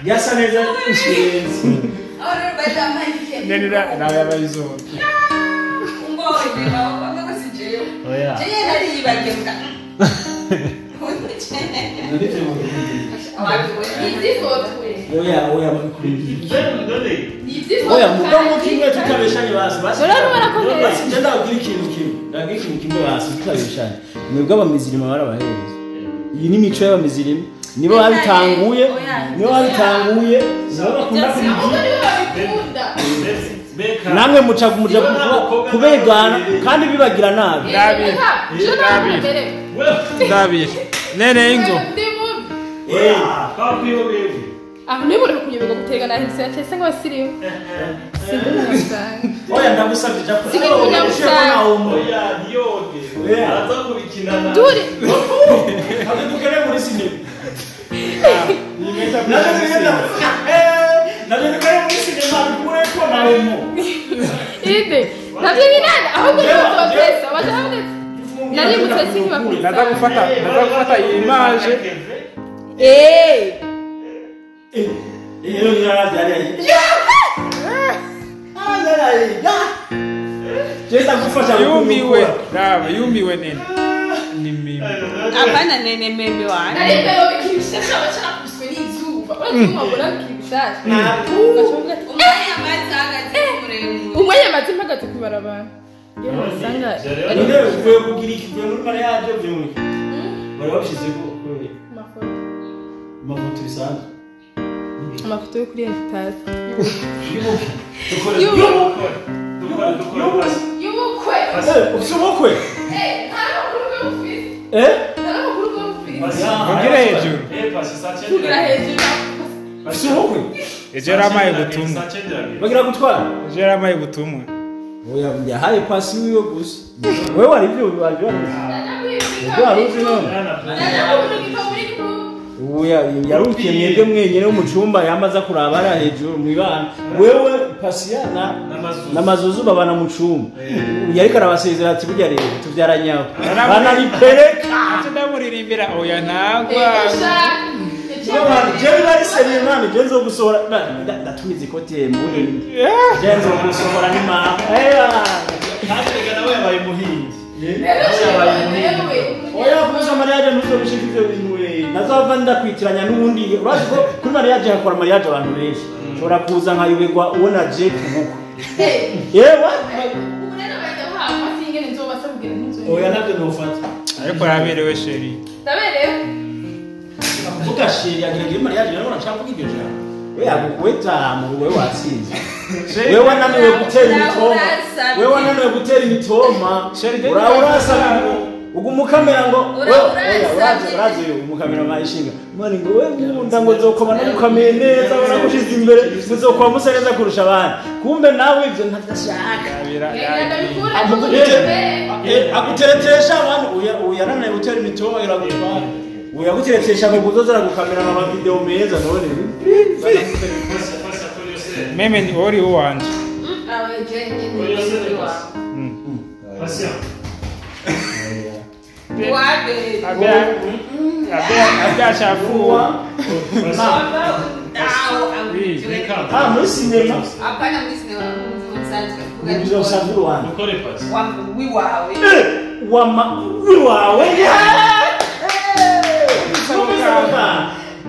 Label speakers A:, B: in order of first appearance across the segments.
A: Yasa neza.
B: Nene nabayizo.
A: Oya. Oya oya oya mugabo kimwe tutabeshanye basi basi. Basi ndabwira ikintu kimwe. Ndabwira ikintu kimwe basi tutabeshanye. Mwebwe abamizirima barabahereza. Iyi ni mico y'abamizirima. Nibo babitanguye, nibo babitanguye, nibo bakunda kubigira. Namwe muca muja kubegana kandi bibagira nabi.
B: Ndabi. Nene ingo.
C: Ah, nibura kunyobega gutega na hise cyese ngo basiriwe.
A: Oya ndagusabye japo. Oya niyoge. Araza kubikinana.
C: Duri.
A: Habe dukere muri sinema. Nabyo dukere muri sinema bikure ko naremo.
C: Ide. Nabyo binana ahubwo n'utotesa batabonetse. Nari mutesi nkibakunda.
B: Ndagufata image.
C: Eh.
B: Yumiwe. Bravo, yumiwe nene. Ni mimi.
D: Hapana nene mimi wana.
C: Nari mbere bikibishasha bacakubiswe n'izuba. Urabyumva mbona bikibishasha.
D: Umwanya amazi ahagaze muremure.
C: Umwanya amazi mpagaze kubarabara. Yo usanga
A: none uvuye kugira iki uvuye muri mariage byumwe. Bari babishize ko
C: amafoto.
A: Amafoto bisanzwe.
C: Amafoto yo kuri invitation. Y'ubukwe.
A: Ufite ubukwe?
C: Nta n'amakuru bwe ufite. Nta n'amakuru bwe ufite.
B: Kugira hejuru.
C: Kugira hejuru.
A: Ufite ubukwe?
B: Ejo yaramaye ubutumwa.
A: Bagira gutwara?
B: Ejo yaramaye ubutumwa.
A: Oya yahaye pasi wiwe gusa. Wewe wari ibyo wari wari uzi none. Uya yarukiye mwebwe mwenyene wo mu cumba yamaza kuraba ara hejuru mwibana. Wewe pasiya na namazuzu babana mu cumba. Yariko arabasezera ati burya rero tuvyaranyaho. Bana bipereka.
B: Ati ndamuririmbira oya nagwa.
A: Jewe bari seriye mani je nzogusohora ndatumiza ikoti mu Je nzogusohora ni mama. Kandi nawe yabaye muhinzi. Oya kuza mariage ntuzobishika ivyo bintu we. Nazova ndakwitiranya n'ubundi. Urazi ko kuri mariage hakora mariage abantu benshi. Ushobora kuza nkayoberwa ubona je kubukwe. Yewe oya nabyo nofata.
B: Ariko araberewe chérie.
C: Ndaberewe.
A: Kuvuga chérie agira mariage rero urashaka kuvuga iryo jambo. We yagukweta mu wewe watsinze. Wewe wananiwe gutera imitoma. Wewe wananiwe gutera imitoma. Urasa ugumukamera ngo uraje uyu umukamera mayishinga. Mwana ngo we nkunda ngo nzokoma nagukameye neza baragushize imbere muzokoma musa neza kurusha abandi. Kumbe nawe ivyo ntavashaka. Aguteretesha abantu uyarananiwe gutera imitoma iragutwara. Uyaguteretesha ngo kuzozara gukamera ama video meza none.
B: Meme ni ori uwanje.
A: Ah, muri sinema.
D: Hapana muri sinema
A: mu buzima busanzwe uwanje.
D: Wiwawe.
A: Wama wiwawe.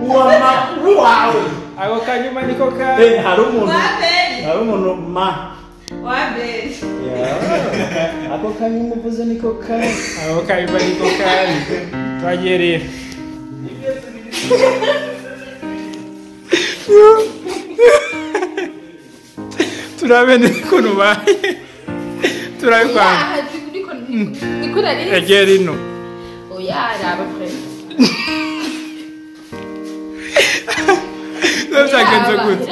A: Wama wiwawe.
B: Ako kanyuma niko ka.
A: Hari umuntu. Hari umuntu ma.
D: Wabe.
A: Ako kanyuma uvuze niko ka.
B: Ako kanyuma niko ka. Twagiye rero. Turabe ukuntu ubaye. Turabe kwa.
C: Niko nari.
B: Egera ino.
C: Oya araba frère.
B: Byagenze gute?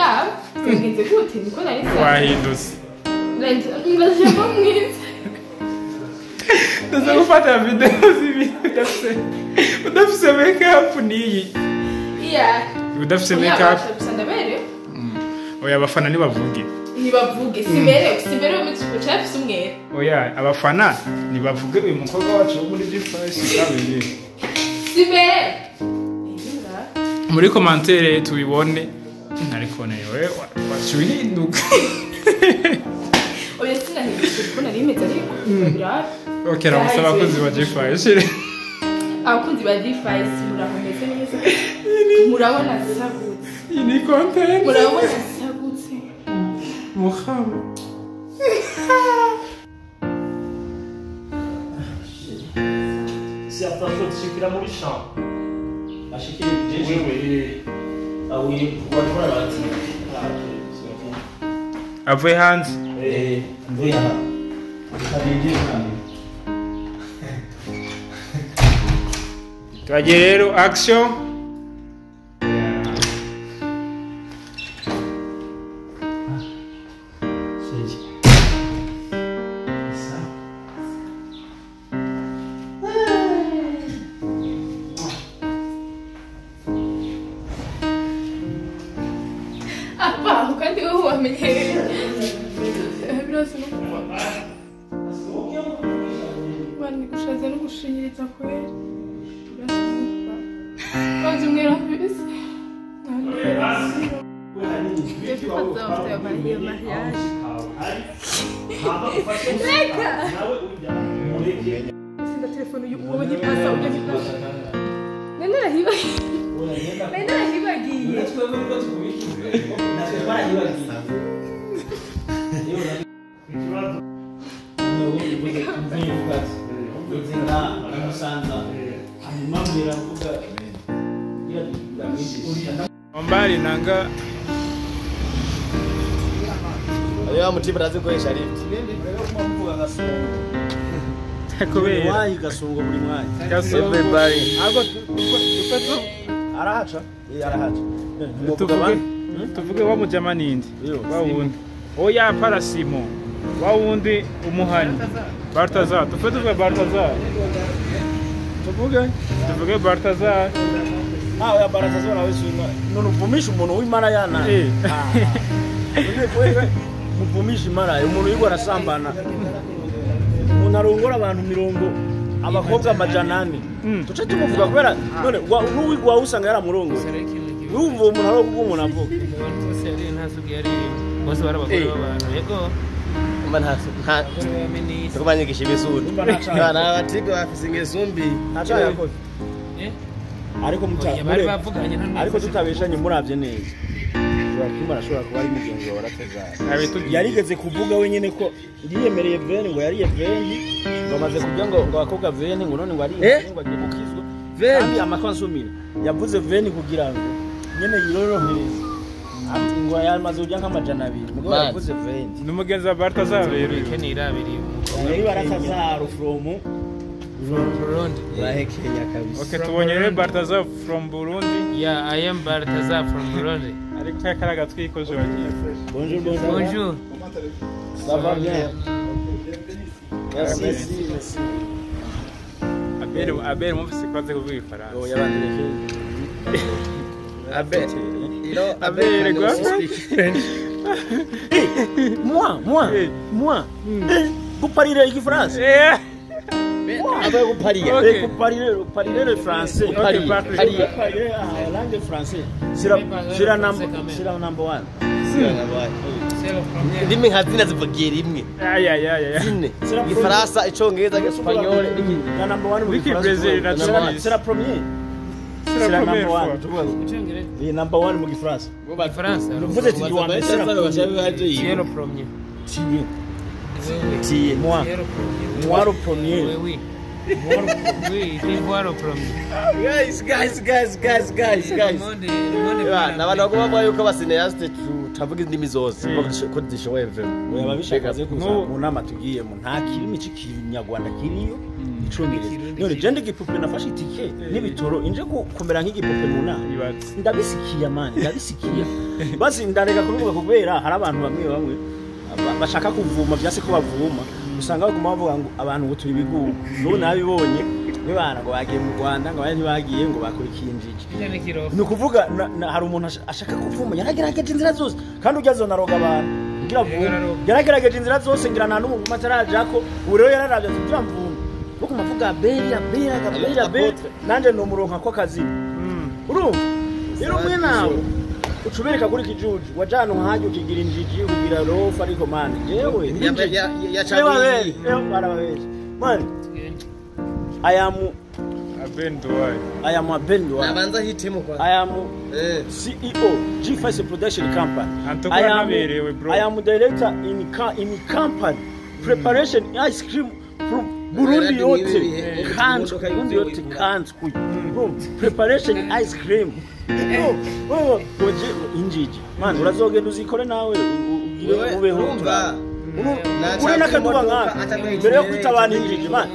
C: Byagenze gute? Niko nari.
B: Wahindutse.
C: Ndaje mwiza.
B: Ndaza gufata video zibiri udafise make-up niyi.
C: Yeah.
B: Udafise make-up.
C: Ndaberewe.
B: Oya abafana nibavuge.
C: Nibavuge siberewe siberewe mu kigo cyafise umwere.
B: Oya abafana nibavuge uyu mukobwa wacu wo muri G5 kabereye.
C: Siberewe.
B: Muri commentaire tubibone Ariko newe wacuhinduka.
C: Oya sinahindutse kuko nari meze ariko birahari.
B: Okay, ramusaba abakunzi ba G5.
C: Abakunzi ba G5 murakomeze neza. Murabona sagutse.
B: Iyi ni content.
C: Murabona sagutse.
B: Muhama.
A: Si attention dushikira muri champ. Ashikira jeje. Wewe. Awi wakora bati.
B: Avuye hanze.
A: Mvuye aha. Kabinje kandi.
B: Twagiye rero action.
C: Apa, kandi wowe wamenyereye. Birasa no kuva. Bani gushaza no gushinyiriza kwera. Birasa no kuva. Banzi mwera bisi. Reka. Sinda telefone uyu uwo ntipasa ujya ntipasa. Nene rahibagiye. Nene rahibagiye.
B: Mbali nanga
E: ayo mutiba razi gukoresha lift.
B: Kubera
A: wayi gasongo buri mwanya.
B: Gasongo
E: everybody.
B: Ago
A: arahaca. Arahaca.
B: Tuvuge wa mujama nindi. Wa wundi. Oya parasimo. Wa wundi umuhani. Bartazar. Tuvuge Bartazar. Tuvuge Bartazar.
A: Ah, oya Bartazar nawe sima. None uvumisha umuntu w'imara yana. Muvumisha imara umuntu yigwa arasambana. Umuntu arongora abantu mirongo abakobwa 400. Tuce tumuvuga kubera none n'uwigwa usanga yaramurongoye. Urumva umuntu ari kuvuga umuntu avuga.
F: Bose barabagore b'abantu. Yego.
E: Mba nta tukubanyigisha ibizuru. Bana abatibe bafise ingeso mbi.
A: Ntaca yakoze. Ariko ariko tutabeshanye muravye neza. Joachim arashobora kuba ari mugenzi wa Baratazara. Yarigeze kuvuga wenyene ko yiyemereye veni ngo yariye veni ngo amaze kurya ngo abakobwa veni ngo none ngo ariye ngo agiye gukizwa. Kandi amakonsumira yavuze veni kugira ngo nyene yirorohereze. Ati ngo yamaze kurya nk'200 mugabo yavuze veni.
B: Ni umugenzi wa Baratazara rero.
A: Yari Baratazara from
F: Burundi.
E: Bahekenya kabisa.
B: Okay, tubonye rero Bartazar from Burundi.
F: Yeah, I am Bartazar from Burundi.
B: Ariko kakaraga twikoje wagiye.
A: Bonjour, bonjour.
F: Bonjour.
A: Ça va bien. Merci. Merci.
B: Abel mufise kwaze kuvuga ifaransa.
A: Oh, yabandireke.
E: Abel.
B: Abel quoi?
A: Moi. Vous parlez igifaransa?
E: Avec Paris.
A: Okay. Parler le français.
B: Okay,
A: parler la langue française. C'est la number one.
E: C'est la number one. Ndimi nka zina zivugiye rimwe.
B: Ay ay ay.
E: Zine. Ifaransa, icongereza, espagnol,
A: la number one mu
B: Gifaransa.
A: C'est la première. C'est la number one. Ni number one mu Gifaransa.
F: Gifaransa.
A: Vous êtes du Rwanda.
F: C'est le premier.
A: Tiye. Moi. Moi le premier.
F: Oui. Oui, c'est moi le premier.
E: Guys. N'abantu bagomba kuvuga yuko abacinéaste tutavuga indimi zose ko dushoboye vraiment.
A: Oya babishaka kuza mu nama tugiyemo nta kirimi c'ikinyarwanda kiriyo icongereza. None je ndi igipupe nafashe itike n'ibitoro inje kumera nk'igipupe mu nama. Ndabisikiya man, ndabisikiya. Basi ndareka kubivuga kubera hari abantu bamwe bashaka kuvuma vyase ko bavuma. Usanga baguma bavuga ngo abantu ngo turi bigugu. None nabibonye bibana ngo bagiye mu Rwanda ngo abandi bagiye ngo bakurikiye injiji. Ni ukuvuga hari umuntu ashaka kuvuma yaragerageje inzira zose kandi ujya zona roga abantu ngira vuba yaragerageje inzira zose ngira nta n'umuvuma atarajako ubu rero yararavye ati ngira mvuma kuko mavuga bera bera bera nanje no muronka ko kazi urumva rero mwe nawe Ucubereka kuri kijuju wajana nkaje ukigira injiji ukigira rofa ariko man jewe
E: Ya
A: barababesha man I am
B: Abenduwayo.
A: I am Abenduwayo.
E: Nabanza hitemo kwa.
A: I am CEO G5 Production Company.
B: Antokuwa naberewe bro.
A: I am director in company preparation ice cream from Burundi yote country, Burundi yote country. Bro, preparation ice cream. Bro, goje injiji. Man, urazogenda uzikore nawe ugire ubeho. Ure nakaduba nka mbere yo kwita abantu injiji man.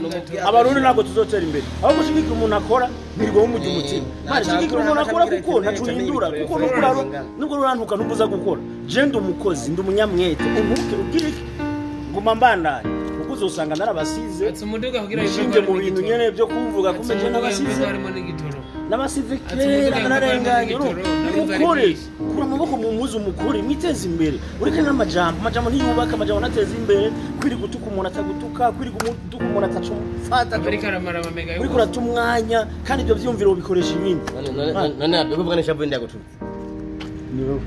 A: Abarundi ntabwo tuzotera imbere. Aho gushigikira umuntu akora nirwo umujyi umutima. Man, shigikira umuntu akora kuko ntacuhindura kuko nukuraro nubwo rurantuka nubuza gukora. Je ndi umukozi, ndi umunyamwete. Umuke ubwire iki? Nguma mbandanye. Kuko uzosanga narabasize. Nishinje mu bintu nyene byo kuvuga kumeje nabasize. Nabasize kera nararenganye. Mukore kura amaboko mu mpuzu mukore mwiteze imbere. Ureke n'amajambo, amajambo ntiyubaka, amajambo nateza imbere. Kwiri gutuka umuntu atagutuka, kwiri gutuka umuntu atacumfata. Uriko urata umwanya kandi ibyo vyumviro ubikoresha ibindi.
E: None abe kuvuga nishavu ndagututse.
A: Ni wewe.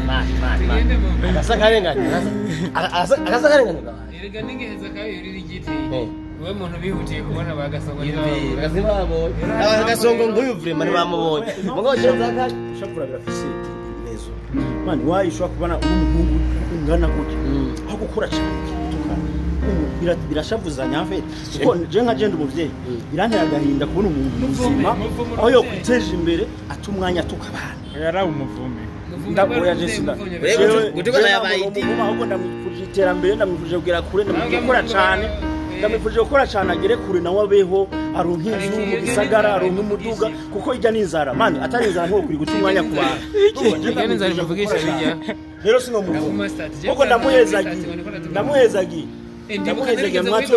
E: Man. Akasakarenganya. Akasakarenganya.
F: Erega ningeheza kayo yurira igiti. Wewe muntu bihutiye kubona bagasongo
E: ni babonye. Abagasongo nguyu vrema ntibamubonye. Mugo shazaka
A: shavura birafise rezo. Man wayi ushobora kubona umuhungu ungana gutya. Aho gukora cyane tukana. Birashavuzanya mfete. Kuko je nka je ndi umuvyeyi. Birantera agahinda kubona umuntu muzima aho yo kwiteje imbere atumwanya tukabana.
B: Yari umuvume.
A: Ndaboya Jesina.
E: Gutukana yabayidi.
A: Ahubwo ndamwifurije iterambere, ndamwifurije kugera kure, ndamwifurije gukora cyane. Ndamwifurije gukora cyane agere kure nawe abeho, aronke inzu mu gisagara, aronke umuduga kuko ijya n'inzara. Man, atari inzara nko kuri guta umwanya ku bantu.
F: Ijya n'inzara ivugisha bijya.
A: Rero sinomuvuga. Kuko ndamuhezagiye. Ndamuhezagiye. Ndamuhezagiye mwatse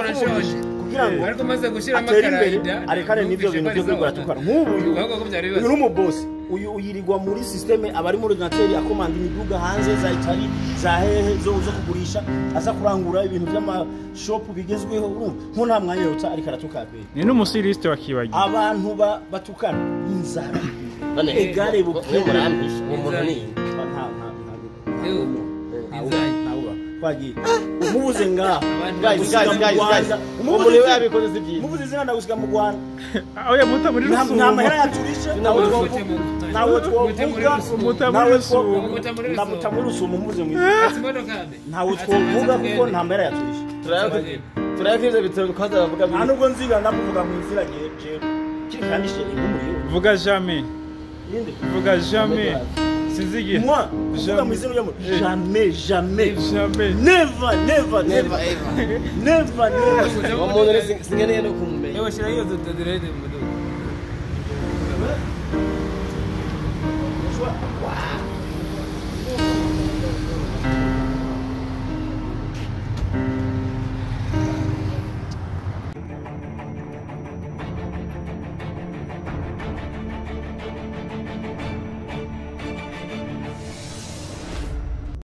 A: kugira ngo
F: ariko maze gushira
A: atere imbere arekane n'ibyo bintu byo kwigura tukara. Nk'ubu uyu ni umubosi. Uyu uyirirwa muri systeme abari muri ordinateur akomanda imiduga hanze za Italy za hehe zo kugurisha aza kurangura ibintu by'ama shop bigezweho urumva nko nta mwanya yota ariko aratuka be.
B: Ni n'umusiliste wakibagiye.
A: Abantu batukana inzara. Egare bukwe
E: murampisha umuntu ni
A: nta twagiye. Umubuze ngaha.
E: Guys. Umubuze yabikoze sivyiza.
A: Umubuze izina ndagusiga mu Rwanda.
B: Oya muta muri rusumo.
A: Nta mahera yaturishe. Nawe twovuga.
B: Muta muri rusumo.
A: Ndamuta muri rusumo umubuze mu izina. Ntawe twovuga kuko nta mahera yaturishe.
E: Turayavye bitoro kwaza bavuga.
A: Nta nubwo nziga ndamuvuga mu izina je. Kiri kandi she ingumuriyo.
B: Vuga jamais.
A: Inde.
B: Vuga jamais. Sinzigiye.
A: Moi, kuvuga mu izina ry'umuntu. Jamais, jamais.
B: Jamais.
A: Never, never, never. Never, never.
E: Umuntu rero singeneye no kumumenya.
F: Ewe shira hiyo dodirede mu muduga.